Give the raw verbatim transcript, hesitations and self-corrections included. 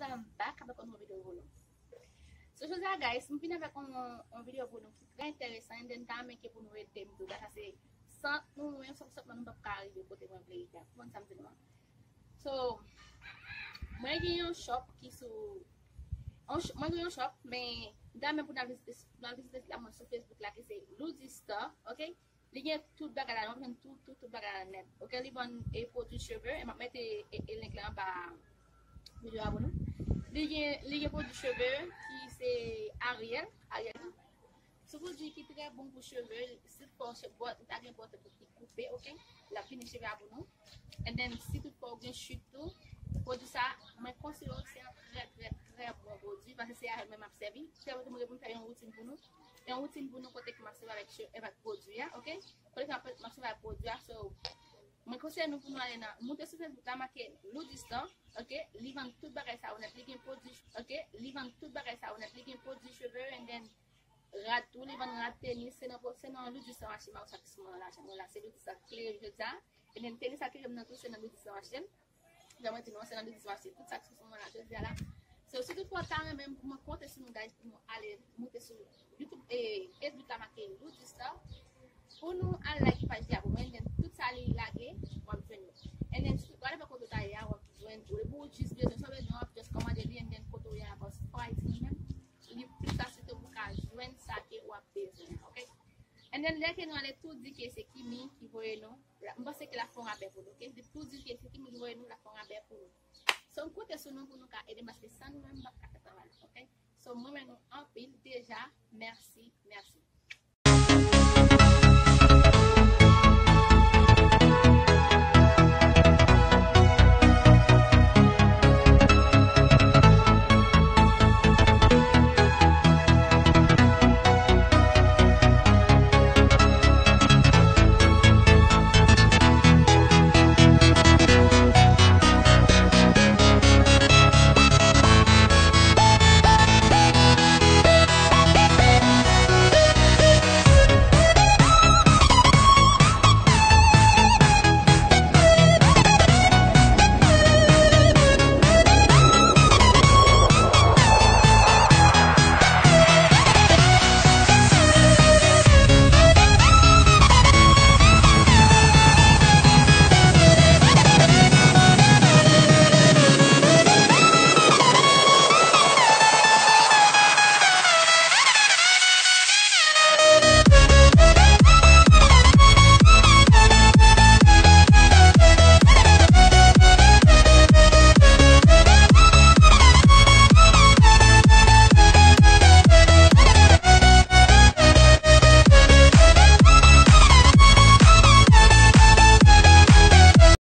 I'm back avèk yon nouvo videyo pou nou. So, jodi a, guys, m vin avèk yon, yon videyo pou nou ki trè enteresan, and then ta renmen ke pou nou ede m tou, sa se san nou menm, san, san nou p ap ka rive kote mwen vle rive a. Konprann sa m di nou an? So, mwen gen yon shop ki sou, yon sh- mwen gen yon shop, men m ta renmen pou n al vizite, pou n al vizite site la mwen sou Facebook la, ki se Loudistan, ok? Li gen tout bagay la, nou jwenn tout, tout, tout bagay la nèt. Ok, li vann e pwodui cheve, e m ap mete e, e link la anba videyo a pou nou. Li gen, li gen pwodui cheve ki se Ariel, Ariel. Se pwodui ki trè bon pou cheve, si w fè w che- bò, li ta gen bòtò ki koupe, ok? L ap vini cheve a pou nou. And then, si tout fwa w gen chit tou, pwodui sa, mwen konseye w, se yon trè, trè, trè bon pwodui, paske se avè l mwen m ap sèvi. Se vre tou mwen gen pou m fè yon woutin pou nou. Yon woutin pou nou kote ke m ap sèvi avèk che- avèk pwodui a, ok? Kote ke m ap m ap sèvi avèk pwodui a, so, mwen konseye nou pou nou ale nan, moute sou Facebook la, make Loudistan, ok? Li vann tout bagay sa yo nèt, li gen pwodui, ok? Li vann tout bagay sa yo nèt, li gen pwodui cheve, and then rad tou, li vann rad tenis, se nan, se nan Loudistan m achte mayo sa ki sou mwen an la, jan mwen la, se Loudistan ki klere jodi a. And then tenis sa ki klere m nan tou, se nan Loudistan m achte l. Jan mwen di nou an, se nan Loudistan m achte tout sa ki sou mwen la jodi a la. So, si tout fwa w ta renmen m, mwen konte sou nou, guys, pou nou ale moute sou YouTube, e Facebook la make Loudistan. Pou nou al like paj li a pou mwen, and then tout sa li lage, w ap jwenn yo. And then, si w ale kote w ta ye a, w ap jwenn, ou pou w jis bezwen, sa w bezwen, w ap just kòmande li, and then kote w ye a, bòs, pa itilize menm. Li plis fasil ke pou w ka jwenn sa ke w ap bezwen, ok? And then, lè ke nou ale tou di ke se Kimi ki voye nou, la- m panse ke l ap fè yon rabè pou nou, ok? Depi tou di ke se Kimi ki voye nou, l ap fè yon rabè pou nou. So, m konte sou nou pou nou ka ede m paske san nou menm, m p ap ka fè travay la, ok? So, mwen renmen nou anpil deja, mèsi, mèsi.